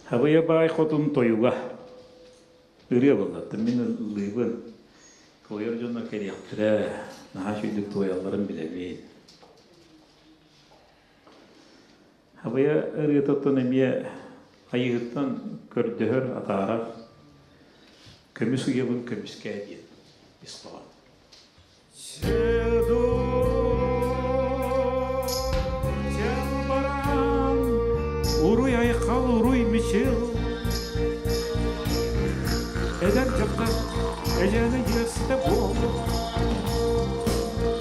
Хабыйа баай хотун тойуга ырыа буоллаттым мин ыллыыбын. Туойар дьоннор кэлиэхтэрэ, наһаа үчүгдүк туойалларын билэбин. Хабыйа ырыатыттан эмиэ Айыыһыттан көрдөһөр, атаарар көмүс уйабын көмүскээ диэн ис хоһоон. Уруй айхал, уруй мичил. Эдэр дьахтар эдьээни дьиэстэ буоллун.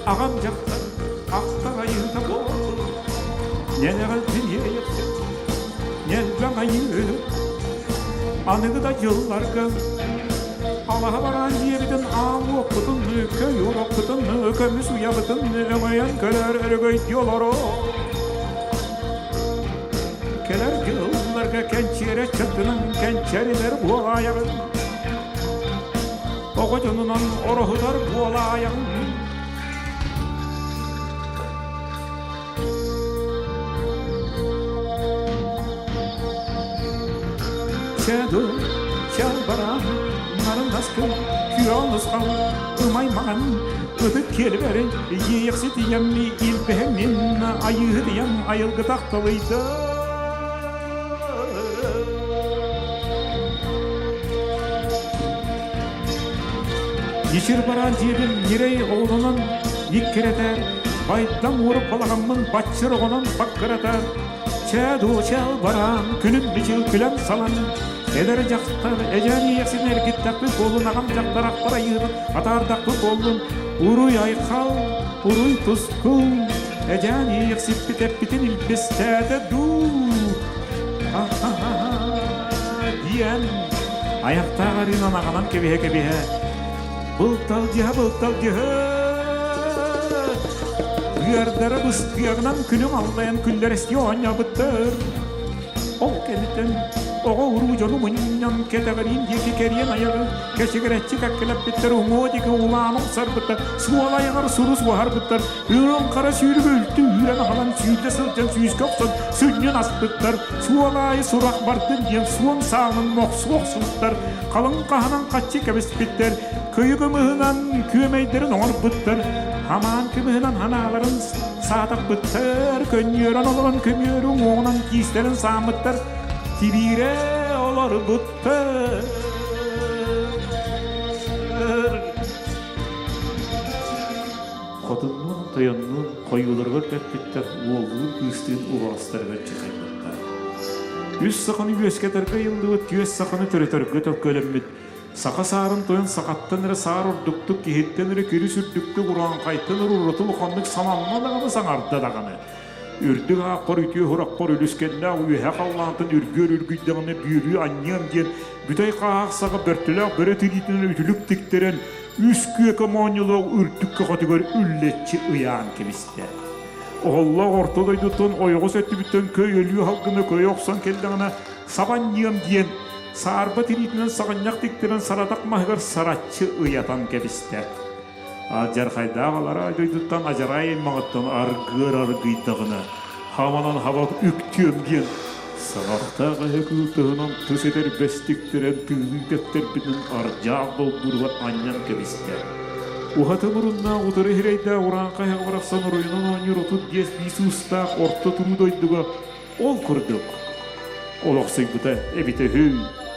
Аҕам дьахтар ахтар айыыта буоллун. Ньэнэҕэл тиниэйэхсин, ньэлбэҥ айыы. Аныгы да дьылларга Алаһа бараан дьиэбитин аал уоппутун, көй уоппутун, көмүс уйабытын өҥөйөн көрөр өрөгөйдүү олоро. Кэлэр дьылларга кэнчиэрэ чаттынан кэнчэрилэр буолаайаҕын. Оҕо дьонунан ороһутар буолаайаҕын. Чэду, чалбарам, нарындаскын, күөн ымай маҥан, ытык киэлбэри, иэйэхситийэм, илбэһэммин, айыыһытыйам, айылгытах талыйда. Ичир бараан дьиэбин ньирэй оҕолонон иккирэтэр, байдам уоруп балаҕаммын баччыр оҕонон баккыратар, чээ дуо чээл бараан, күнүм бичил күлэн салан, эдэр дьахтар эдьээн ийэсин эргиттэхпит буоллун, аҕам дьахтар ахтар айыырын атаардахпыт буоллун, уруй айхал, уруй тускул, эдьээн ийэхсиппит эппитин илбистээтэ дуу, диэн аяқтаах арыынан аҕалан кэбиһэ-кэбиһэ былталдьыһа былталдьыһа ыардара быстыаҕынан күнүм аллайан күллэрэстии оонньообуттар. Ол кэнниттэн оҕо уруу дьону мунньан кэтэҕириин диэки кэриэн айаҕы кэчигирэччи кэккэлэппиттэр, уҥуо диэки улаан умсарбыттар, суол айаҕар сурус уһарбыттар, Үрүҥ хара сүүрүгү үлтү үүрэн аҕалан сүүрдэ сылдьан сүүскэ охсон сүнньүн аспыттар, суол аайы сурах бардын диэн суон саанын мохсу охсубуттар, халыҥ хаһанан хаччы кэбиспиттэр, көйү кымыһынан күөмэйдэрин оҥорбуттар, хамаан кымыһынан ханааларын саатаппыттар, көнньүөрэн олорон көмүөрү уҥуоҕунан киистэрин сааммыттар, тибиирэ олорбуттар. Хотуннуун, тойоннуун хойууларыгар көппүттэр, уоллуун, кыыстыын убаҕастарыгар чахайбыттар. Үс саханы үөскэтэргэ ыйыллыбыт, түөс саханы төрөтөргө төлкөлөммүт, саха саарын тойон сахаттан эрэ саар ордуктук, киһиттэн эрэ күрүс үрдүктүк, урааҥхайтан эрэ ураты улаханнык сананна даҕаны, саҥарда даҕаны. Үрдүк ааппар үтүө сурахпар үлүскэннээх үөһэ халлаантан үргүөр үргүйдэҕинэ бүөрүү анньыам диэн бүтэй хааһах саҕа бөртөлөөх бөрө тириитинэн үтүлүк тиктэрэн үс күөкэ моонньулаах үрдүк көхөтүгэр үллэччи ыйаан кэбистэ. Оһоллоох орто дойдуттан ойоҕос өттүбүттэн көй өлүү халгына көйө охсон кэллэҕинэ сабанньыам диэн саарба тириитинэн саҕынньах тиктэрэн саратах маһыгар сараччы ыйатан кэбистэ. Алдьархайдаах алараа дойдуттан адьарай аймаҕыттан аргыар аргыйдаҕына, хаманан хаба үктүөм диэн саҕахтаах эһэ кыыл тыһынан тыс этэр бэстиктэрэн тыыныы тэптэрбитин ардьаах долбууругар анньан кэбистэ. Уһаты муруннаах утары иһирэйдээх урааҥхай эһэ барахсан оройунан оонньуур 35 биис уустаах орто туруу дойдуга ол курдук олохсуйбута эбитэ үһү.